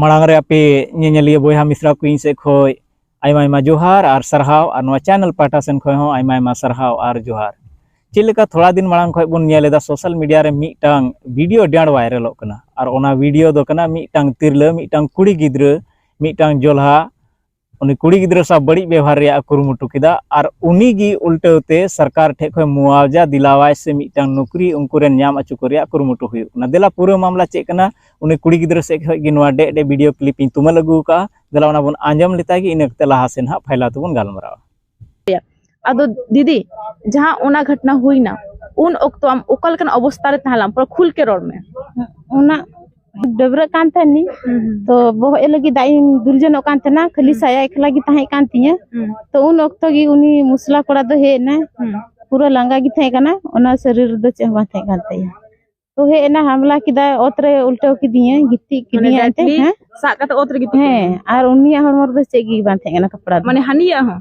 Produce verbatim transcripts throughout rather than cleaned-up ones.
ᱢᱟᱲᱟᱝ ᱨᱮ ᱟᱯᱮ ᱧᱮᱧᱮᱞᱤᱭᱟᱹ ᱵᱚᱭᱦᱟ ᱢᱤᱥᱨᱟ ᱠᱚ ᱤᱧ ᱥᱮᱫ ᱠᱷᱚᱱ ᱟᱭᱢᱟ ᱟᱭᱢᱟ ᱡᱚᱦᱟᱨ ᱟᱨ ᱥᱟᱨᱦᱟᱣ, ᱟᱨ ᱱᱚᱣᱟ ᱪᱮᱱᱮᱞ ᱯᱟᱦᱴᱟ ᱥᱮᱱ ᱠᱷᱚᱱ ᱦᱚᱸ ᱟᱭᱢᱟ ᱟᱭᱢᱟ ᱥᱟᱨᱦᱟᱣ ᱟᱨ ᱡᱚᱦᱟᱨ᱾ ᱪᱮᱫ ᱞᱮᱠᱟ ᱛᱷᱚᱲᱟ ᱫᱤᱱ ᱢᱟᱲᱟᱝ ᱠᱷᱚᱱ ᱵᱚᱱ ᱧᱮᱞ ᱮᱫᱟ, ᱥᱳᱥᱟᱞ ᱢᱤᱰᱤᱭᱟ ᱨᱮ ᱢᱤᱫᱴᱟᱝ ᱵᱷᱤᱰᱤᱭᱳ ᱰᱮᱲ ᱵᱷᱟᱭᱨᱟᱞᱚᱜ ᱠᱟᱱᱟ, ᱟᱨ ᱚᱱᱟ ᱵᱷᱤᱰᱤᱭᱳ ᱫᱚ ᱠᱟᱱᱟ ᱢᱤᱫᱴᱟᱝ ᱛᱤᱨᱞᱟᱹ, ᱢᱤᱫᱴᱟᱝ ᱠᱩᱲᱤ ᱜᱤᱫᱽᱨᱟᱹ, ᱢᱤᱫᱴᱟᱝ ᱡᱚᱞᱦᱟ ᱩᱱᱤ ᱠᱩᱲᱤ ᱜᱤᱫᱽᱨᱟᱹ ᱥᱟᱶ ᱵᱟᱹᱲᱤᱡ ᱵᱮᱣᱦᱟᱨ ᱨᱮᱭᱟᱜ ᱮ ᱠᱩᱨᱩᱢᱩᱴᱩ ᱠᱮᱫᱟ, ᱟᱨ ᱩᱱᱤ ᱜᱮ ᱩᱞᱴᱟᱹᱣ ᱛᱮ ᱥᱚᱨᱠᱟᱨ ᱴᱷᱮᱱ ᱠᱷᱚᱱ ᱢᱩᱣᱟᱣᱡᱟ ᱫᱤᱞᱟᱣᱟᱭ ᱥᱮ ᱢᱤᱫᱴᱟᱝ ᱱᱚᱠᱨᱤ ᱩᱱᱠᱩ ᱨᱮᱱ ᱧᱟᱢ ᱦᱚᱪᱚ ᱠᱚ ᱨᱮᱭᱟᱜ ᱠᱩᱨᱩᱢᱩᱴᱩ ᱦᱩᱭᱩᱜ ᱠᱟᱱᱟ᱾ ᱫᱮᱞᱟ ᱯᱩᱨᱟᱹ ᱢᱟᱢᱞᱟ ᱪᱮᱫ ᱠᱟᱱᱟ, ᱩᱱᱤ ᱠᱩᱲᱤ ᱜᱤᱫᱽᱨᱟᱹ ᱥᱮᱫ ᱠᱷᱚᱱ ᱜᱮ ᱱᱚᱣᱟ ᱰᱮᱡ ᱰᱮᱡ ᱵᱷᱤᱰᱤᱭᱳ ᱠᱞᱤᱯ ᱤᱧ ᱛᱩᱢᱟᱹᱞ ᱟᱹᱜᱩ ᱟᱠᱟᱫᱼᱟ᱾ ᱫᱮᱞᱟ ᱚᱱᱟ ᱵᱚᱱ ᱟᱸᱡᱚᱢ ᱞᱮᱛᱟᱭ ᱜᱮ, ᱤᱱᱟᱹ ᱠᱟᱛᱮ ᱞᱟᱦᱟ ᱥᱮᱱ ᱦᱟᱸᱜ ᱯᱷᱟᱭᱞᱟ ᱛᱮᱵᱚᱱ ᱜᱟᱞᱢᱟᱨᱟᱣᱟ᱾ ᱟᱫᱚ ᱫᱤᱫᱤ, ᱡᱟᱦᱟᱸ ᱚᱱᱟ ᱜᱷᱚᱴᱱᱟ ᱦᱩᱭᱱᱟ, ᱩᱱ ᱚᱠᱛᱚ ᱟᱢ ᱚᱠᱟ ᱞᱮᱠᱟᱱ ᱚᱵᱚᱥᱛᱟ ᱨᱮ ᱛᱟᱦᱮᱸ ᱞᱮᱱᱟ? ᱯᱩᱨᱟᱹ ᱠᱷᱩᱞ ᱠᱮ ᱨᱚᱲ ᱢᱮ᱾ ᱚᱱᱟ ᱰᱟᱹᱵᱽᱨᱟᱹᱜ ᱠᱟᱱ ᱛᱟᱦᱮᱱᱤᱧ᱾ ᱦᱩᱸ, ᱦᱩᱸ᱾ ᱛᱚ ᱵᱚᱦᱚᱜ ᱮ ᱞᱟᱹᱜᱤᱫ ᱫᱟᱜ ᱤᱧ ᱫᱩᱞ ᱡᱚᱱᱚᱜ ᱠᱟᱱ ᱛᱟᱦᱮᱱᱟ, ᱠᱷᱟᱹᱞᱤ ᱦᱩᱸ᱾ ᱥᱟᱭᱟ ᱮᱠᱞᱟ ᱜᱮ ᱛᱟᱦᱮᱸ ᱠᱟᱱ ᱛᱤᱧᱟᱹ᱾ ᱦᱩᱸ᱾ ᱛᱚ ᱩᱱ ᱚᱠᱛᱚ ᱜᱮ ᱩᱱᱤ ᱢᱩᱥᱞᱟ ᱠᱚᱲᱟ ᱫᱚ ᱦᱮᱡ ᱮᱱᱟᱭ᱾ ᱦᱩᱸ᱾ ᱯᱩᱨᱟᱹ ᱞᱟᱸᱜᱟ ᱜᱮ ᱛᱟᱦᱮᱸ ᱠᱟᱱᱟ, ᱚᱱᱟ ᱥᱚᱨᱤᱨ ᱨᱮᱫᱚ ᱪᱮᱫ ᱦᱚᱸ ᱵᱟᱝ ᱛᱟᱦᱮᱸ ᱠᱟᱱ ᱛᱟᱭᱟ᱾ ᱛᱚ ᱦᱮᱡ ᱮᱱᱟ, ᱦᱟᱢᱞᱟ ᱠᱮᱫᱟᱭ, ᱚᱛ ᱨᱮ ᱩᱞᱴᱟᱹᱣ ᱠᱤᱫᱤᱧᱟᱭ, ᱜᱤᱛᱤᱡ ᱢᱟᱱᱮ ᱠᱤᱫᱤᱧᱟᱭ ᱮᱱᱛᱮ, directly ᱦᱮᱸ? ᱥᱟᱵ ᱠᱟᱛᱮ ᱚᱛ ᱨᱮ ᱜᱤᱛᱤᱡ ᱦᱮᱸ, ᱠᱤᱫᱤᱧᱟᱭ᱾ ᱟᱨ ᱩᱱᱤᱭᱟᱜ ᱦᱚᱲᱢᱚ ᱨᱮᱫᱚ ᱪᱮᱫ ᱜᱮ ᱵᱟᱝ ᱛᱟᱦᱮᱸ ᱠᱟᱱᱟ ᱠᱟᱯᱲᱟ ᱫᱚ᱾ ᱢᱟᱱᱮ ᱦᱟᱹᱱᱤᱭᱟᱜ ᱦᱚᱸ?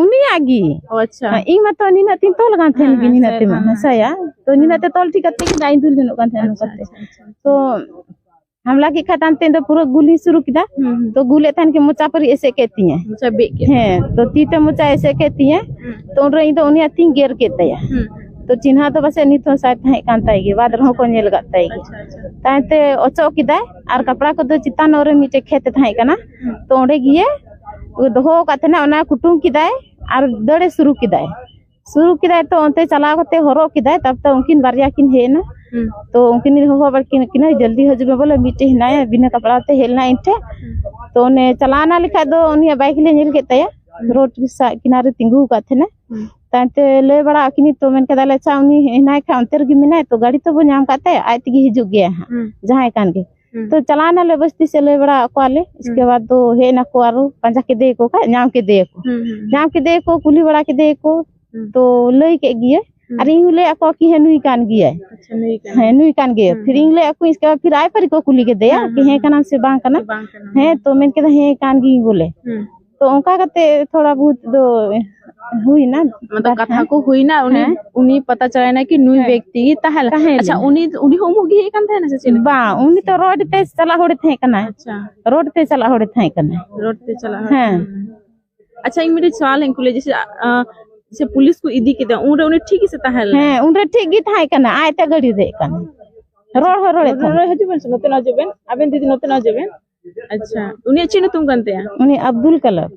ᱩᱱᱤᱭᱟᱜ ᱜᱮ᱾ ᱚ, ᱟᱪᱪᱷᱟ᱾ ᱦᱮᱸ, ᱤᱧ ᱢᱟᱛᱚ ᱱᱤᱱᱟᱹᱜ ᱛᱤᱧ ᱛᱚᱞ ᱟᱠᱟᱱ ᱛᱟᱦᱮᱱ ᱦᱮᱸ, ᱜᱮ, ᱦᱮᱸ, ᱱᱤᱱᱟᱹᱜ ᱥᱮ, ᱛᱮᱢᱟ, ᱦᱮᱸ, ᱦᱮᱸ, ᱦᱮᱸ᱾ ᱥᱟᱭᱟ᱾ ᱛᱚ ᱱᱤᱱᱟᱹᱜ ᱛᱮ ᱛᱚᱞ ᱴᱷᱤᱠ ᱠᱟᱛᱮ ᱜᱮ ᱫᱟᱜ ᱤᱧ ᱫᱩᱞ ᱡᱚᱱᱚᱜ ᱠᱟᱱ ᱛᱟᱦᱮᱱᱟ ᱟᱪᱪᱷᱟ, ᱱᱚᱝᱠᱟᱛᱮ᱾ ᱟᱪᱪᱷᱟ, ᱟᱪᱪᱷᱟ᱾ ᱛᱚ ᱦᱟᱢᱞᱟ ᱠᱮᱫ ᱠᱷᱟᱡ ᱛᱟᱭᱚᱢ ᱛᱮ ᱤᱧ ᱫᱚ ᱯᱩᱨᱟᱹ ᱜᱩᱞᱤ ᱥᱩᱨᱩ ᱠᱮᱫᱟ᱾ ᱦᱩᱸ, ᱦᱩᱸ᱾ ᱛᱚ ᱜᱩᱞᱮᱫ ᱛᱟᱦᱮᱱ ᱠᱤᱱ, ᱢᱚᱪᱟ ᱯᱟᱹᱨᱤ ᱮᱥᱮᱫ ᱠᱮᱫ ᱛᱤᱧᱟᱹ᱾ ᱢᱚᱪᱟ ᱵᱮᱫ ᱠᱮᱫ᱾ ᱦᱮᱸ, ᱛᱚ ᱛᱤ ᱛᱮ ᱢᱚᱪᱟ ᱮᱥᱮᱫ ᱠᱮᱫ ᱛᱤᱧᱟᱹ᱾ ᱦᱩᱸ᱾ ᱛᱚ ᱩᱱᱨᱮ ᱤᱧ ᱫᱚ ᱩᱱᱤᱭᱟᱜ ᱛᱤᱧ ᱜᱮᱨ ᱠᱮᱫ ᱛᱟᱭᱟ᱾ ᱦᱩᱸ, ᱦᱩᱸ᱾ ᱛᱚ ᱪᱤᱱᱦᱟᱹ ᱫᱚ ᱯᱟᱥᱮᱡ ᱱᱤᱛ ᱦᱚᱸ ᱥᱟᱭ ᱛᱟᱦᱮᱸ ᱠᱟᱱ ᱛᱟᱭ ᱜᱮ, ᱵᱟᱫ ᱨᱮᱦᱚᱸ ᱠᱚ ᱧᱮᱞ ᱟᱠᱟᱫ ᱛᱟᱭ ᱜᱮ᱾ ᱟᱪᱪᱷᱟ, ᱟᱪᱪᱷᱟ᱾ ᱛᱟᱭᱚᱢ ᱛᱮ ᱚᱪᱚᱜ ᱠᱮᱫᱟᱭ ᱟᱨ ᱦᱩᱸ᱾ ᱠᱟᱯᱲᱟ ᱠᱚᱫᱚ ᱪᱮᱛᱟᱱ ᱧᱚᱜ ᱨᱮ ᱢᱤᱫᱴᱮᱡ ᱠᱷᱮᱛ ᱮ ᱛᱟᱦᱮᱸ ᱠᱟᱱᱟ᱾ ᱦᱩᱸ᱾ ᱛᱚ ᱚᱸᱰᱮ ᱜᱮ ᱫᱚᱦᱚ ᱟᱠᱟᱫ ᱛᱟᱦᱮᱱᱟ, ᱚᱱᱟ ᱠᱩᱴᱩᱢ ᱠᱮᱫᱟᱭ ᱟᱨ ᱫᱟᱹᱲ ᱮ ᱥᱩᱨᱩ ᱠᱮᱫᱟᱭ᱾ ᱥᱩᱨᱩ ᱠᱮᱫᱟᱭ, ᱛᱚ ᱚᱱᱛᱮ ᱪᱟᱞᱟᱣ ᱠᱟᱛᱮ ᱦᱚᱨᱚᱜ ᱠᱮᱫᱟᱭ᱾ ᱛᱟᱨᱯᱚᱨᱮ ᱩᱱᱠᱤᱱ ᱵᱟᱨᱭᱟ ᱠᱤᱱ ᱦᱮᱡ ᱮᱱᱟ᱾ ᱦᱩᱸ᱾ ᱛᱚ ᱩᱱᱠᱤᱱ ᱦᱚᱦᱚ ᱵᱟᱲᱟ ᱠᱤᱱ ᱠᱤᱱᱟᱹ, "ᱡᱚᱞᱫᱤ ᱦᱤᱡᱩᱜ ᱢᱮ ᱵᱚᱞᱮ, ᱢᱤᱫᱴᱮᱡ ᱦᱮᱱᱟᱭᱟ, ᱵᱤᱱᱟᱹ ᱠᱟᱯᱲᱟ ᱛᱮ ᱦᱮᱡ ᱞᱮᱱᱟ ᱤᱧ ᱴᱷᱮᱱ᱾" ᱦᱩᱸ᱾ ᱛᱚ ᱚᱱᱮ ᱪᱟᱞᱟᱣ ᱮᱱᱟ ᱞᱮᱠᱷᱟᱡ ᱫᱚ ᱩᱱᱤᱭᱟᱜ ᱵᱟᱭᱤᱠ ᱞᱮ ᱧᱮᱞ ᱠᱮᱫ ᱛᱟᱭᱟ, ᱦᱩᱸ᱾ ᱨᱳᱰ ᱥᱟ-, ᱠᱤᱱᱟᱨ ᱨᱮ ᱛᱤᱸᱜᱩ ᱟᱠᱟᱫ ᱛᱟᱦᱮᱱᱟ᱾ ᱦᱩᱸ᱾ ᱛᱟᱭᱚᱢ ᱛᱮ ᱞᱟᱹᱭ ᱵᱟᱲᱟ ᱟᱹᱠᱤᱱ, ᱛᱚ ᱢᱮᱱ ᱠᱮᱫᱟᱞᱮ, "ᱟᱪᱪᱷᱟ, ᱩᱱᱤ ᱦᱮᱱᱟᱭ ᱠᱷᱟᱡ ᱚᱱᱛᱮ ᱨᱮᱜᱮ ᱢᱮᱱᱟᱭ, ᱛᱚ ᱜᱟᱹᱰᱤ ᱛᱚᱵᱚ ᱧᱟᱢ ᱠᱟᱫ ᱛᱟᱭᱟ, ᱟᱡ ᱛᱮᱜᱮ ᱦᱤᱡᱩᱜ ᱜᱮᱭᱟ ᱦᱟᱸᱜ, ᱦᱩᱸ᱾ ᱡᱟᱦᱟᱸᱭ ᱠᱟᱱ ᱜᱮ᱾" ᱦᱩᱸ᱾ ᱛᱚ ᱪᱟᱞᱟᱣ ᱮᱱᱟᱞᱮ ᱵᱟᱥᱛᱤ ᱥᱮᱫ, ᱞᱟᱹᱭ ᱵᱟᱲᱟ ᱟᱠᱚᱣᱟᱞᱮ᱾ ᱦᱩᱸ᱾ ᱤᱥᱠᱮ ᱵᱟᱫ ᱫᱚ ᱦᱮᱡ ᱮᱱᱟᱠᱚ, ᱟᱨᱚ ᱯᱟᱸᱡᱟ ᱠᱮᱫᱮᱭᱟᱠᱚ ᱠᱷᱟᱡ, ᱧᱟᱢ ᱠᱮᱫᱮᱭᱟᱠᱚ᱾ ᱦᱩᱸ, ᱦᱩᱸ, ᱦᱩᱸ᱾ ᱧᱟᱢ ᱠᱮᱫᱮᱭᱟᱠᱚ, ᱠᱩᱞᱤ ᱵᱟᱲᱟ ᱠᱮᱫᱮᱭᱟᱠᱚ᱾ ᱦᱩᱸ᱾ ᱛᱚ ᱞᱟᱹᱭ ᱠᱮᱫ ᱜᱮᱭᱟᱭ᱾ ᱦᱩᱸ᱾ ᱟᱨ ᱤᱧ ᱦᱚᱸ ᱞᱟᱹᱭ ᱟᱠᱚᱣᱟ ᱠᱤ, "ᱦᱮᱸ, ᱱᱩᱭ ᱠᱟᱱ ᱜᱮᱭᱟᱭ᱾ ᱟᱪᱪᱷᱟ, ᱱᱩᱭ ᱠᱟᱱ ᱦᱮᱸ, ᱜᱮᱭᱟᱭ᱾ ᱱᱩᱭ ᱠᱟᱱ ᱜᱮᱭᱟᱭ᱾" ᱦᱩᱸ, ᱯᱷᱤᱨ ᱦᱩᱸ᱾ ᱤᱧ ᱞᱟᱹᱭ ᱟᱠᱚ, ᱤᱥᱠᱮ ᱵᱟᱫ ᱯᱷᱤᱨ ᱟᱭ ᱯᱟᱹᱨᱤ ᱠᱚ ᱠᱩᱞᱤ ᱠᱮᱫᱮᱭᱟ ᱦᱩᱸ, ᱠᱤ, ᱦᱩᱸ, "ᱦᱮᱸ ᱦᱩᱸ᱾ ᱠᱟᱱᱟᱢ ᱥᱮ ᱵᱟᱝ ᱠᱟᱱᱟ?" ᱵᱟᱝ ᱠᱟᱱᱟ᱾ ᱦᱮᱸ, ᱛᱚ ᱢᱮᱱ ᱠᱮᱫᱟ, "ᱦᱮᱸ, ᱠᱟᱱ ᱜᱤᱭᱟᱹᱧ ᱵᱚᱞᱮ᱾" ᱦᱩᱸ᱾ ᱛᱚ ᱚᱱᱠᱟ ᱠᱟᱛᱮ ᱛᱷᱚᱲᱟ ᱵᱚᱦᱩᱛ ᱫᱚ ᱦᱩᱭᱱᱟ᱾ ᱢᱚᱛᱞᱚᱵ ᱠᱟᱛᱷᱟ ᱠᱚ ᱦᱩᱭᱱᱟ, ᱩᱱᱤ ᱦᱮᱸ᱾ ᱩᱱᱤ ᱯᱟᱛᱟ ᱪᱟᱞᱟᱣᱮᱱᱟ ᱠᱤ ᱱᱩᱭ ᱦᱮᱸ᱾ ᱵᱮᱠᱛᱤ ᱜᱮ ᱛᱟᱦᱮᱸ ᱞᱮᱱᱟ᱾ ᱛᱟᱦᱮᱸ ᱟᱪᱪᱷᱟ, ᱞᱮᱱᱟ᱾ ᱩᱱᱤ ᱩᱱᱤ ᱦᱚᱸ ᱩᱢᱩᱜ ᱜᱮ ᱦᱮᱡ ᱠᱟᱱ ᱛᱟᱦᱮᱱᱟ ᱥᱮ ᱪᱮᱫ ᱞᱮᱠᱟ? ᱵᱟᱝ, ᱩᱱᱤ ᱛᱚ ᱨᱳᱰ ᱛᱮ ᱪᱟᱞᱟᱜ ᱦᱚᱲᱮ ᱛᱟᱦᱮᱸ ᱠᱟᱱᱟ᱾ ᱟᱪᱪᱷᱟ᱾ ᱨᱳᱰ ᱛᱮ ᱪᱟᱞᱟᱜ ᱦᱚᱲᱮ ᱛᱟᱦᱮᱸ ᱠᱟᱱᱟ᱾ ᱨᱳᱰ ᱛᱮ ᱪᱟᱞᱟᱜ ᱦᱚᱲ᱾ ᱦᱮᱸ᱾ ᱦᱩᱸ᱾ ᱟᱪᱪᱷᱟ, ᱤᱧ ᱢᱤᱫᱴᱮᱡ ᱥᱚᱣᱟᱞ ᱤᱧ ᱠᱩᱞᱤ, ᱡᱮᱥᱮ, ᱟ, ᱡᱮ ᱯᱩᱞᱤᱥ ᱠᱚ ᱤᱫᱤ ᱠᱮᱫᱟ, ᱩᱱᱨᱮ ᱩᱱᱤ ᱴᱷᱤᱠ ᱜᱮᱥᱮ ᱛᱟᱦᱮᱸ ᱞᱮᱱᱟ? ᱦᱮᱸ, ᱩᱱᱨᱮ ᱴᱷᱤᱠ ᱜᱮ ᱛᱟᱦᱮᱸ ᱠᱟᱱᱟ, ᱟᱡ ᱛᱮ ᱜᱟᱹᱰᱤ ᱫᱮᱡ ᱠᱟᱱᱟ᱾ ᱨᱚᱲ ᱦᱚᱸ ᱨᱚᱲᱮᱫ ᱱᱚᱰᱮ ᱛᱟᱦᱮᱸ᱾ ᱦᱤᱡᱩᱜ ᱵᱮᱱ ᱥᱮ, ᱱᱚᱛᱮ ᱱᱚᱡᱚᱜ ᱵᱮᱱ, ᱟᱵᱮᱱ ᱫᱤᱫᱤ ᱱᱚᱛᱮ ᱱᱚᱡᱚᱜ ᱵᱮᱱ᱾ ᱟᱪᱪᱷᱟ, ᱩᱱᱤᱭᱟᱜ ᱪᱮᱫ ᱧᱩᱛᱩᱢ ᱠᱟᱱ ᱛᱟᱭᱟ? ᱩᱱᱤ ᱟᱵᱫᱩᱞ ᱠᱟᱞᱟᱢ᱾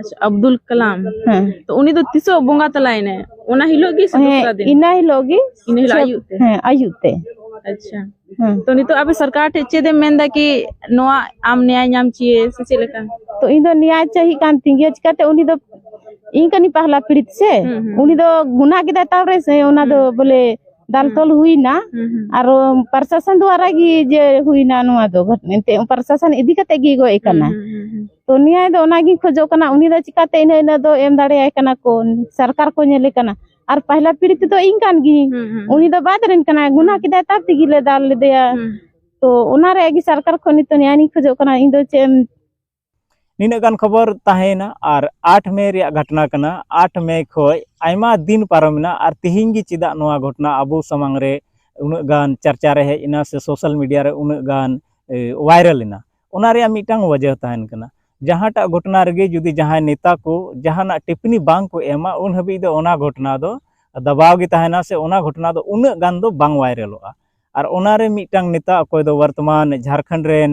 ᱟᱪᱪᱷᱟ, ᱟᱵᱫᱩᱞ ᱠᱟᱞᱟᱢ᱾ ᱦᱮᱸ᱾ ᱛᱚ ᱩᱱᱤ ᱫᱚ ᱛᱤᱥᱚᱜ ᱵᱚᱸᱜᱟ ᱛᱟᱞᱟᱭᱮᱱᱟᱭ? ᱚᱱᱟ ᱦᱤᱞᱳᱜ ᱜᱮ ᱥᱮ ᱦᱮᱸ, ᱫᱚᱥᱨᱟ ᱫᱤᱱ? ᱤᱱᱟᱹ ᱦᱤᱞᱳᱜ ᱜᱮ᱾ ᱤᱱᱟᱹ ᱦᱤᱞᱳᱜ ᱪᱷᱚ-, ᱟᱹᱭᱩᱵ ᱛᱮ? ᱦᱮᱸ, ᱟᱹᱭᱩᱵ ᱛᱮ᱾ ᱟᱪᱪᱷᱟ᱾ ᱦᱮᱸ᱾ ᱛᱚ ᱱᱤᱛᱚᱜ ᱟᱯᱮ ᱥᱚᱨᱠᱟᱨ ᱴᱷᱮᱡ ᱪᱮᱫ ᱮᱢ ᱢᱮᱱᱫᱟ ᱠᱤ ᱱᱚᱣᱟ ᱟᱢ ᱱᱮᱭᱟᱭ ᱧᱟᱢ ᱪᱟᱹᱦᱤᱭᱮ ᱥᱮ ᱪᱮᱫ ᱞᱮᱠᱟ? ᱛᱚ ᱤᱧ ᱫᱚ ᱱᱮᱭᱟᱭ ᱪᱟᱹᱦᱤᱜ ᱠᱟᱱ ᱛᱤᱧ ᱜᱮᱭᱟ, ᱪᱤᱠᱟᱛᱮ ᱩᱱᱤ ᱫᱚ ᱤᱧ ᱠᱟᱹᱱᱟᱹᱧ ᱯᱟᱦᱞᱟ ᱯᱤᱲᱤᱛ ᱥᱮ, ᱦᱩᱸ, ᱦᱩᱸ᱾ ᱩᱱᱤ ᱫᱚ ᱜᱩᱱᱟᱦ ᱠᱮᱫᱟᱭ ᱛᱟᱣ ᱨᱮ ᱥᱮ ᱚᱱᱟ ᱫᱚ ᱦᱩᱸ᱾ ᱵᱚᱞᱮ ᱫᱟᱞ ᱦᱩᱸ᱾ ᱛᱚᱞ ᱦᱩᱭᱱᱟ᱾ ᱦᱩᱸ, ᱦᱩᱸ᱾ ᱟᱨ ᱯᱨᱚᱥᱟᱥᱚᱱ ᱫᱣᱟᱨᱟ ᱜᱮ ᱡᱮ ᱦᱩᱭᱱᱟ ᱱᱚᱣᱟ ᱫᱚ ᱜᱷᱚᱴ-, ᱮᱱᱛᱮ ᱯᱨᱚᱥᱟᱥᱚᱱ ᱤᱫᱤ ᱠᱟᱛᱮ ᱜᱮ ᱜᱚᱡ ᱦᱩᱸ, ᱠᱟᱱᱟ᱾ ᱦᱩᱸ, ᱦᱩᱸ, ᱦᱩᱸ᱾ ᱛᱚ ᱱᱮᱭᱟᱭ ᱫᱚ ᱚᱱᱟᱜᱤᱧ ᱠᱷᱚᱡᱚᱜ ᱠᱟᱱᱟ, ᱩᱱᱤ ᱫᱚ ᱪᱤᱠᱟᱛᱮ ᱤᱱᱟᱹ ᱤᱱᱟᱹ ᱫᱚ ᱮᱢ ᱫᱟᱲᱮᱭᱟᱭ ᱠᱟᱱᱟ ᱠᱚ, ᱥᱚᱨᱠᱟᱨ ᱠᱚ ᱧᱮᱞᱮ ᱠᱟᱱᱟ᱾ ᱟᱨ ᱯᱟᱦᱞᱟ ᱯᱤᱲᱤᱛ ᱫᱚ ᱤᱧ ᱠᱟᱱ ᱜᱤᱭᱟᱹᱧ, ᱦᱩᱸ, ᱦᱩᱸ, ᱩᱱᱤ ᱦᱩᱸ᱾ ᱫᱚ ᱵᱟᱫ ᱨᱮᱱ ᱠᱟᱱᱟᱭ, ᱜᱩᱱᱟᱦ ᱦᱩᱸ᱾ ᱠᱮᱫᱟᱭ ᱛᱟᱵ ᱛᱮᱜᱮ ᱞᱮ ᱫᱟᱞ ᱞᱮᱫᱮᱭᱟ᱾ ᱦᱩᱸ᱾ ᱛᱚ ᱚᱱᱟ ᱨᱮᱭᱟᱜ ᱜᱮ ᱥᱚᱨᱠᱟᱨ ᱠᱷᱚᱱ ᱱᱤᱛᱚᱜ ᱱᱮᱭᱟᱭ ᱤᱧ ᱠᱷᱚᱡᱚᱜ ᱠᱟᱱᱟ, ᱤᱧ ᱫᱚ ᱪᱮᱫ ᱮᱢ ᱱᱤᱱᱟᱹᱜ ᱜᱟᱱ ᱠᱷᱚᱵᱚᱨ ᱛᱟᱦᱮᱸᱭᱮᱱᱟ᱾ ᱟᱨ ᱟᱴ ᱢᱮ ᱨᱮᱭᱟᱜ ᱜᱷᱚᱴᱚᱱᱟ ᱠᱟᱱᱟ᱾ ᱟᱴ ᱢᱮ ᱠᱷᱚᱡ ᱟᱭᱢᱟ ᱫᱤᱱ ᱯᱟᱨᱚᱢᱮᱱᱟ ᱟᱨ ᱛᱤᱦᱤᱧ ᱜᱮ ᱪᱮᱫᱟᱜ ᱱᱚᱣᱟ ᱜᱷᱚᱴᱚᱱᱟ ᱟᱵᱚ ᱥᱟᱢᱟᱝ ᱨᱮ ᱩᱱᱟᱹᱜ ᱜᱟᱱ ᱪᱟᱨᱪᱟ ᱨᱮ ᱦᱮᱡ ᱮᱱᱟ ᱥᱮ social media ᱨᱮ ᱩᱱᱟᱹᱜ ᱜᱟᱱ, ᱮ, viral ᱮᱱᱟ? ᱚᱱᱟ ᱨᱮᱭᱟᱜ ᱢᱤᱫᱴᱟᱝ ᱣᱟᱡᱟᱦ ᱛᱟᱦᱮᱱ ᱠᱟᱱᱟ᱾ ᱡᱟᱦᱟᱸᱴᱟᱜ ᱜᱷᱚᱴᱚᱱᱟ ᱨᱮᱜᱮ ᱡᱩᱫᱤ ᱡᱟᱦᱟᱸᱭ ᱱᱮᱛᱟ ᱠᱚ ᱡᱟᱦᱟᱱᱟᱜ ᱴᱤᱯᱯᱚᱱᱤ ᱵᱟᱝ ᱠᱚ ᱮᱢᱟ, ᱩᱱ ᱦᱟᱹᱵᱤᱡ ᱫᱚ ᱚᱱᱟ ᱜᱷᱚᱴᱚᱱᱟ ᱫᱚ ᱫᱟᱵᱟᱣ ᱜᱮ ᱛᱟᱦᱮᱱᱟ ᱥᱮ ᱚᱱᱟ ᱜᱷᱚᱴᱚᱱᱟ ᱫᱚ ᱩᱱᱟᱹᱜ ᱜᱟᱱ ᱫᱚ ᱵᱟᱝ viralᱚᱜᱼᱟ᱾ ᱟᱨ ᱚᱱᱟ ᱨᱮ ᱢᱤᱫᱴᱟᱝ ᱱᱮᱛᱟ ᱚᱠᱚᱭ ᱫᱚ ᱵᱚᱨᱛᱚᱢᱟᱱ ᱡᱷᱟᱲᱠᱷᱚᱸᱰ ᱨᱮᱱ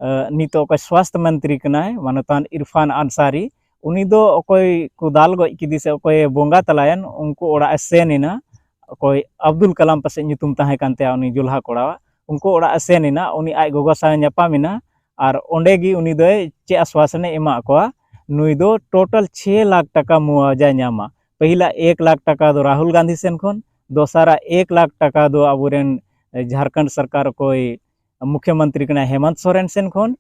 ᱮ, ᱱᱤᱛᱚᱜ ᱚᱠᱚᱭ ᱥᱣᱟᱥᱛᱷ ᱢᱚᱱᱛᱨᱤ ᱠᱟᱱᱟᱭ, ᱢᱟᱱᱚᱛᱟᱱ ᱤᱨᱯᱷᱟᱱ ᱟᱱᱥᱟᱨᱤ, ᱩᱱᱤ ᱫᱚ ᱚᱠᱚᱭ ᱠᱚ ᱫᱟᱞ ᱜᱚᱡ ᱠᱮᱫᱮ ᱥᱮ ᱚᱠᱚᱭᱮ ᱵᱚᱸᱜᱟ ᱛᱟᱞᱟᱭᱮᱱ, ᱩᱱᱠᱩ ᱚᱲᱟᱜ ᱮ ᱥᱮᱱ ᱮᱱᱟ᱾ ᱚᱠᱚᱭ ᱟᱵᱫᱩᱞ ᱠᱟᱞᱟᱢ ᱯᱟᱥᱮᱡ ᱧᱩᱛᱩᱢ ᱛᱟᱦᱮᱸ ᱠᱟᱱ ᱛᱟᱭᱟ, ᱩᱱᱤ ᱡᱚᱞᱦᱟ ᱠᱚᱲᱟᱣᱟᱜ, ᱩᱱᱠᱩ ᱚᱲᱟᱜ ᱮ ᱥᱮᱱ ᱮᱱᱟ, ᱩᱱᱤ ᱟᱡ ᱜᱚᱜᱚ ᱥᱟᱶ ᱧᱟᱯᱟᱢ ᱮᱱᱟ᱾ ᱟᱨ ᱚᱸᱰᱮ ᱜᱮ ᱩᱱᱤ ᱫᱚᱭ ᱪᱮᱫ ᱟᱥᱣᱟᱥᱚᱱᱮ ᱮᱢᱟᱜ ᱠᱚᱣᱟ, ᱱᱩᱭ ᱫᱚ total ᱪᱷᱮ ᱞᱟᱠᱷ ᱴᱟᱠᱟ ᱢᱩᱣᱟᱣᱡᱟᱭ ᱧᱟᱢᱟ᱾ ᱯᱟᱹᱦᱤᱞᱟ ᱮᱠ ᱞᱟᱠᱷ ᱴᱟᱠᱟ ᱫᱚ ᱨᱟᱦᱩᱞ ᱜᱟᱱᱫᱷᱤ ᱥᱮᱱ ᱠᱷᱚᱱ, ᱫᱚᱥᱟᱨᱟ ᱮᱠ ᱞᱟᱠᱷ ᱴᱟᱠᱟ ᱫᱚ ᱟᱵᱚᱨᱮᱱ, ᱮ, ᱡᱷᱟᱲᱠᱷᱚᱸᱰ ᱥᱚᱨᱠᱟᱨ ᱚᱠᱚᱭ ᱢᱩᱠᱷᱭᱚᱢᱚᱱᱛᱨᱤ ᱠᱟᱱᱟᱭ ᱦᱮᱢᱚᱱᱛ ᱥᱚᱨᱮᱱ ᱥᱮᱱ ᱠᱷᱚᱱ,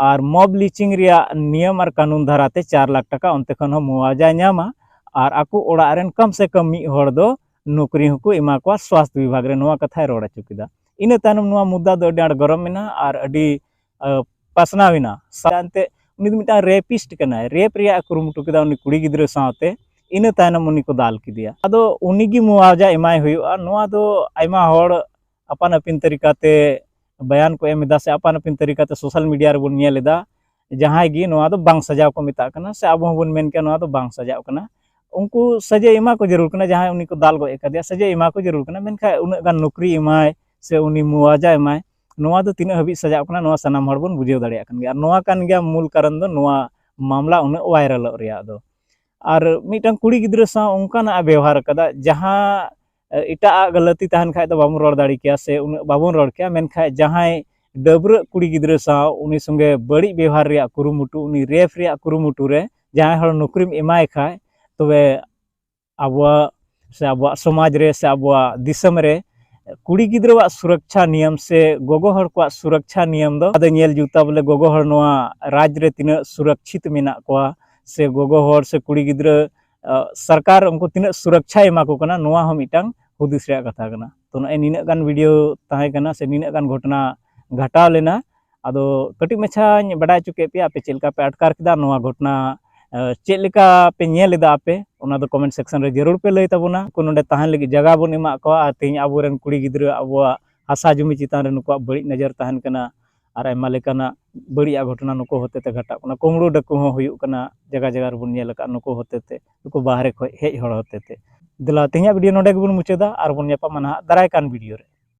ᱟᱨ mob lynching ᱨᱮᱭᱟᱜ ᱱᱤᱭᱚᱢ ᱟᱨ ᱠᱟᱹᱱᱩᱱ ᱫᱷᱟᱨᱟᱛᱮ ᱪᱟᱨ ᱞᱟᱠᱷ ᱴᱟᱠᱟ ᱚᱱᱛᱮ ᱠᱷᱚᱱ ᱦᱚᱸ ᱢᱩᱣᱟᱣᱡᱟᱭ ᱧᱟᱢᱟ, ᱟᱨ ᱟᱠᱚ ᱚᱲᱟᱜ ᱨᱮᱱ ᱠᱚᱢ ᱥᱮ ᱠᱚᱢ ᱢᱤᱫ ᱦᱚᱲ ᱫᱚ ᱱᱚᱠᱨᱤ ᱦᱚᱸᱠᱚ ᱮᱢᱟ ᱠᱚᱣᱟ ᱥᱣᱟᱥᱛᱷ ᱵᱤᱵᱷᱟᱜᱽ ᱨᱮ᱾ ᱱᱚᱣᱟ ᱠᱟᱛᱷᱟᱭ ᱨᱚᱲ ᱦᱚᱪᱚ ᱠᱮᱫᱟ᱾ ᱤᱱᱟᱹ ᱛᱟᱭᱱᱚᱢ ᱱᱚᱣᱟ ᱢᱩᱫᱽᱫᱟ ᱫᱚ ᱟᱹᱰᱤ ᱟᱸᱴ ᱜᱚᱨᱚᱢ ᱮᱱᱟ ᱟᱨ ᱟᱹᱰᱤ, ᱟ, ᱯᱟᱥᱱᱟᱣ ᱮᱱᱟ᱾ ᱥᱟ-, ᱮᱱᱛᱮ ᱩᱱᱤ ᱫᱚ ᱢᱤᱫᱴᱟᱝ ᱨᱮᱯᱤᱥᱴ ᱠᱟᱱᱟᱭ, ᱨᱮᱯ ᱨᱮᱭᱟᱜ ᱠᱩᱨᱩᱢᱩᱴᱩ ᱠᱮᱫᱟ ᱩᱱᱤ ᱠᱩᱲᱤ ᱜᱤᱫᱽᱨᱟᱹ ᱥᱟᱶᱛᱮ, ᱤᱱᱟᱹ ᱛᱟᱭᱱᱚᱢ ᱩᱱᱤ ᱠᱚ ᱫᱟᱞ ᱠᱮᱫᱮᱭᱟ᱾ ᱟᱫᱚ ᱩᱱᱤ ᱜᱮ ᱢᱩᱣᱟᱣᱡᱟ ᱮᱢᱟᱭ ᱦᱩᱭᱩᱜᱼᱟ, ᱱᱚᱣᱟ ᱫᱚ ᱟᱭᱢᱟ ᱦᱚᱲ ᱟᱯᱟᱱ ᱟᱹᱯᱤᱱ ᱛᱟᱹᱨᱤᱠᱟᱛᱮ ᱵᱟᱭᱟᱱ ᱠᱚ ᱮᱢ ᱮᱫᱟ ᱥᱮ ᱟᱯᱟᱱ ᱟᱹᱯᱤᱱ ᱛᱟᱹᱨᱤᱠᱟᱛᱮ ᱥᱳᱥᱟᱞ ᱢᱤᱰᱤᱭᱟ ᱨᱮᱵᱚᱱ ᱧᱮᱞ ᱮᱫᱟ, ᱡᱟᱦᱟᱸᱭ ᱜᱮ ᱱᱚᱣᱟ ᱫᱚ ᱵᱟᱝ ᱥᱟᱡᱟᱣ ᱠᱚ ᱢᱮᱛᱟᱜ ᱠᱟᱱᱟ ᱥᱮ ᱟᱵᱚ ᱦᱚᱸᱵᱚᱱ ᱢᱮᱱ ᱠᱮᱭᱟ ᱱᱚᱣᱟ ᱫᱚ ᱵᱟᱝ ᱥᱟᱡᱟᱣ ᱠᱟᱱᱟ᱾ ᱩᱱᱠᱩ ᱥᱟᱡᱟᱣ ᱮᱢᱟ ᱠᱚ ᱡᱟᱹᱨᱩᱲ ᱠᱟᱱᱟ, ᱡᱟᱦᱟᱸᱭ ᱩᱱᱤ ᱠᱚ ᱫᱟᱞ ᱜᱚᱡ ᱟᱠᱟᱫᱮᱭᱟ ᱥᱟᱡᱟᱣ ᱮᱢᱟ ᱠᱚ ᱡᱟᱹᱨᱩᱲ ᱠᱟᱱᱟ, ᱢᱮᱱᱠᱷᱟᱱ ᱩᱱᱟᱹᱜ ᱜᱟᱱ ᱱᱚᱠᱨᱤ ᱮᱢᱟᱭ ᱥᱮ ᱩᱱᱤ ᱢᱩᱣᱟᱡᱟ ᱮᱢᱟᱭ, ᱱᱚᱣᱟ ᱫᱚ ᱛᱤᱱᱟᱹᱜ ᱦᱟᱹᱵᱤᱡ ᱥᱟᱡᱟᱣ ᱠᱟᱱᱟ ᱱᱚᱣᱟ ᱥᱟᱱᱟᱢ ᱦᱚᱲ ᱵᱚᱱ ᱵᱩᱡᱷᱟᱹᱣ ᱫᱟᱲᱮᱭᱟᱜ ᱠᱟᱱ ᱜᱮᱭᱟ᱾ ᱟᱨ ᱱᱚᱣᱟ ᱠᱟᱱ ᱜᱮᱭᱟ ᱢᱩᱞ ᱠᱟᱨᱚᱱ ᱫᱚ ᱱᱚᱣᱟ ᱢᱟᱢᱞᱟ ᱩᱱᱟᱹᱜ ᱵᱷᱟᱭᱨᱟᱞᱚᱜ ᱨᱮᱭᱟᱜ ᱫᱚ᱾ ᱟᱨ ᱢᱤᱫᱴᱟᱝ ᱠᱩᱲᱤ ᱜᱤᱫᱽᱨᱟᱹ ᱥᱟᱶ ᱚᱱᱠᱟᱱᱟᱜ ᱮ ᱵᱮᱣᱦᱟᱨ ᱟᱠᱟᱫᱟ, ᱡᱟᱦᱟᱸ ᱮᱴᱟᱜ ᱟᱜ ᱜᱟᱹᱞᱟᱹᱛᱤ ᱛᱟᱦᱮᱱ ᱠᱷᱟᱡ ᱫᱚ ᱵᱟᱵᱚᱱ ᱨᱚᱲ ᱫᱟᱲᱮ ᱠᱮᱭᱟ ᱥᱮ ᱩᱱᱟᱹᱜ ᱵᱟᱵᱚᱱ ᱨᱚᱲ ᱠᱮᱭᱟ, ᱢᱮᱱᱠᱷᱟᱱ ᱡᱟᱦᱟᱸᱭ ᱰᱟᱹᱵᱽᱨᱟᱹᱜ ᱠᱩᱲᱤ ᱜᱤᱫᱽᱨᱟᱹ ᱥᱟᱶ ᱩᱱᱤ ᱥᱚᱸᱜᱮ ᱵᱟᱹᱲᱤᱡ ᱵᱮᱣᱦᱟᱨ ᱨᱮᱭᱟᱜ ᱠᱩᱨᱩᱢᱩᱴᱩ, ᱩᱱᱤ ᱨᱮᱯ ᱨᱮᱭᱟᱜ ᱠᱩᱨᱩᱢᱩᱴᱩ ᱨᱮ ᱡᱟᱦᱟᱸᱭ ᱦᱚᱲ ᱱᱚᱠᱨᱤᱢ ᱮᱢᱟᱭ ᱠᱷᱟᱡ, ᱛᱚᱵᱮ ᱟᱵᱚᱣᱟᱜ ᱥᱮ ᱟᱵᱚᱣᱟᱜ ᱥᱚᱢᱟᱡᱽ ᱨᱮ ᱥᱮ ᱟᱵᱚᱣᱟᱜ ᱫᱤᱥᱚᱢ ᱨᱮ ᱠᱩᱲᱤ ᱜᱤᱫᱽᱨᱟᱹᱣᱟᱜ ᱥᱩᱨᱚᱠᱪᱷᱟ ᱱᱤᱭᱚᱢ ᱥᱮ ᱜᱚᱜᱚ ᱦᱚᱲ ᱠᱚᱣᱟᱜ ᱥᱩᱨᱚᱠᱪᱷᱟ ᱱᱤᱭᱚᱢ ᱫᱚ ᱟᱫᱚ ᱧᱮᱞ ᱡᱩᱛᱟ ᱵᱚᱞᱮ ᱜᱚᱜᱚ ᱦᱚᱲ ᱱᱚᱣᱟ ᱨᱟᱡᱽ ᱨᱮ ᱛᱤᱱᱟᱹᱜ ᱥᱩᱨᱚᱠᱪᱷᱤᱛ ᱢᱮᱱᱟᱜ ᱠᱚᱣᱟ ᱥᱮ ᱜᱚᱜᱚ ᱦᱚᱲ ᱥᱮ ᱠᱩᱲᱤ ᱜᱤᱫᱽᱨᱟᱹ, ᱥᱚᱨᱠᱟᱨ ᱩᱱᱠᱩ ᱛᱤᱱᱟᱹᱜ ᱥᱩᱨᱚᱠᱪᱷᱟᱭ ᱮᱢᱟ ᱠᱚ ᱠᱟᱱᱟ, ᱱᱚᱣᱟ ᱦᱚᱸ ᱢᱤᱫᱴᱟᱝ ᱦᱩᱫᱤᱥ ᱨᱮᱭᱟᱜ ᱠᱟᱛᱷᱟ ᱠᱟᱱᱟ᱾ ᱛᱚ ᱱᱚᱜᱼᱚᱭ ᱱᱤᱱᱟᱹᱜ ᱜᱟᱱ ᱵᱷᱤᱰᱤᱭᱳ ᱛᱟᱦᱮᱸ ᱠᱟᱱᱟ ᱥᱮ ᱱᱤᱱᱟᱹᱜ ᱜᱟᱱ ᱜᱷᱚᱴᱚᱱᱟ ᱜᱷᱟᱴᱟᱣ ᱞᱮᱱᱟ᱾ ᱟᱫᱚ ᱠᱟᱹᱴᱤᱡ ᱢᱟᱪᱷᱟᱧ ᱵᱟᱰᱟᱭ ᱦᱚᱪᱚ ᱠᱮᱫ ᱯᱮᱭᱟ, ᱟᱯᱮ ᱪᱮᱫ ᱞᱮᱠᱟ ᱯᱮ ᱟᱴᱠᱟᱨ ᱠᱮᱫᱟ ᱱᱚᱣᱟ ᱜᱷᱚᱴᱚᱱᱟ, ᱪᱮᱫ ᱞᱮᱠᱟ ᱯᱮ ᱧᱮᱞ ᱮᱫᱟ ᱟᱯᱮ, ᱚᱱᱟ ᱫᱚ ᱠᱚᱢᱮᱱᱴ ᱥᱮᱠᱥᱚᱱ ᱨᱮ ᱡᱟᱹᱨᱩᱲ ᱯᱮ ᱞᱟᱹᱭ ᱛᱟᱵᱚᱱᱟ᱾ ᱩᱱᱠᱩ ᱱᱚᱰᱮ ᱛᱟᱦᱮᱱ ᱞᱟᱹᱜᱤᱫ ᱡᱟᱭᱜᱟ ᱵᱚᱱ ᱮᱢᱟᱜ ᱠᱚᱣᱟ ᱟᱨ ᱛᱮᱦᱮᱧ ᱟᱵᱚᱨᱮᱱ ᱠᱩᱲᱤ ᱜᱤᱫᱽᱨᱟᱹ ᱟᱵᱚᱣᱟᱜ ᱦᱟᱥᱟ ᱡᱩᱢᱤ ᱪᱮᱛᱟᱱ ᱨᱮ ᱱᱩᱠᱩᱣᱟᱜ ᱵᱟᱹᱲᱤᱡ ᱱᱚᱡᱚᱨ ᱛᱟᱦᱮᱱ ᱠᱟᱱᱟ ᱟᱨ ᱟᱭᱢᱟ ᱞᱮᱠᱟᱱᱟᱜ ᱵᱟᱹᱲᱤᱡᱟᱜ ᱜᱷᱚᱴᱚᱱᱟ ᱱᱩᱠᱩ ᱦᱚᱛᱮ ᱛᱮ ᱜᱷᱟᱴᱟᱜ ᱠᱟᱱᱟ᱾ ᱠᱩᱢᱵᱽᱲᱩ ᱰᱟᱹᱠᱩ ᱦᱚᱸ ᱦᱩᱭᱩᱜ ᱠᱟᱱᱟ, ᱡᱟᱭᱜᱟ ᱡᱟᱭᱜᱟ ᱨᱮᱵᱚᱱ ᱧᱮᱞ ᱟᱠᱟᱫ ᱱᱩᱠᱩ ᱦᱚᱛᱮ ᱛᱮ, ᱱᱩᱠᱩ ᱵᱟᱦᱨᱮ ᱠᱷᱚᱱ ᱦᱮᱡ ᱦᱚᱲ ᱦᱚᱛᱮ ᱛᱮ᱾ ᱫᱮᱞᱟ ᱛᱮᱦᱮᱧᱟᱜ ᱵᱷᱤᱰᱤᱭᱳ ᱱᱚᱰᱮ ᱜᱮᱵᱚᱱ ᱢᱩᱪᱟᱹᱫᱟ, ᱟᱨ ᱵᱚᱱ ᱧᱟᱯᱟᱢᱟ ᱱᱟᱦᱟᱜ ᱫᱟᱨᱟᱭ ᱠᱟᱱ ᱵᱷᱤᱰᱤᱭᱳ ᱨᱮ᱾